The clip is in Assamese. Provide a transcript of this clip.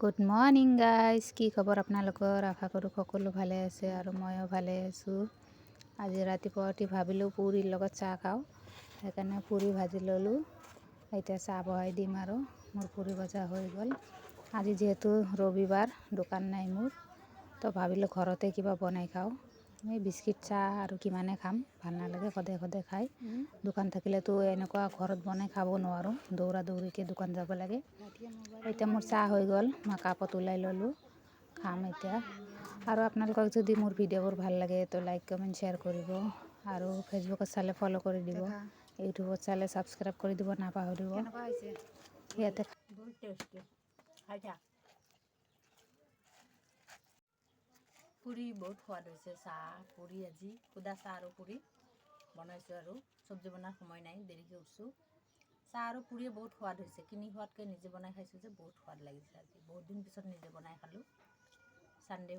গুড মৰ্ণিং গাইজ, কি খবৰ আপোনালোকৰ? আশা কৰোঁ সকলো ভালে আছে আৰু ময়ো ভালে আছোঁ। আজি ৰাতিপুৱা উঠি ভাবিলোঁ পুৰিৰ লগত চাহ খাওঁ, সেইকাৰণে পুৰি ভাজি ল'লোঁ। এতিয়া চাহ বহাই দিম আৰু মোৰ পুৰি ভজা হৈ গ'ল। আজি যিহেতু ৰবিবাৰ, দোকান নাই মোৰ, তো ভাবিলোঁ ঘৰতে কিবা বনাই খাওঁ। এই বিস্কিট চাহ আৰু কিমানে খাম, ভাল নালাগে সদায় সদায় খাই। দোকান থাকিলেতো এনেকুৱা ঘৰত বনাই খাব নোৱাৰোঁ, দৌৰা দৌৰিকৈ দোকান যাব লাগে। এতিয়া মোৰ চাহ হৈ গ'ল, মই কাপত ওলাই ল'লোঁ, খাম এতিয়া। আৰু আপোনালোকক যদি মোৰ ভিডিঅ'বোৰ ভাল লাগে তো লাইক, কমেণ্ট, শ্বেয়াৰ কৰিব আৰু ফেচবুকত চালে ফ'ল' কৰি দিব, ইউটিউবত চালে ছাবস্ক্ৰাইব কৰি দিব নাপাহৰিব। কেনেকুৱা হৈছে? ইয়াতে বহুত টেষ্টি, খাই থাক। পুৰি বহুত সোৱাদ হৈছে। চাহ পুৰি, আজি সুদা চাহ আৰু পুৰি বনাইছোঁ আৰু চব্জি বনোৱাৰ সময় নাই, দেৰিকৈ উঠছোঁ। চাহ আৰু পুৰিয়ে বহুত সোৱাদ হৈছে। কিনি খোৱাতকৈ নিজে বনাই খাইছোঁ যে বহুত সোৱাদ লাগিছে। আজি বহুত দিন পিছত নিজে বনাই খালোঁ, ছানডে।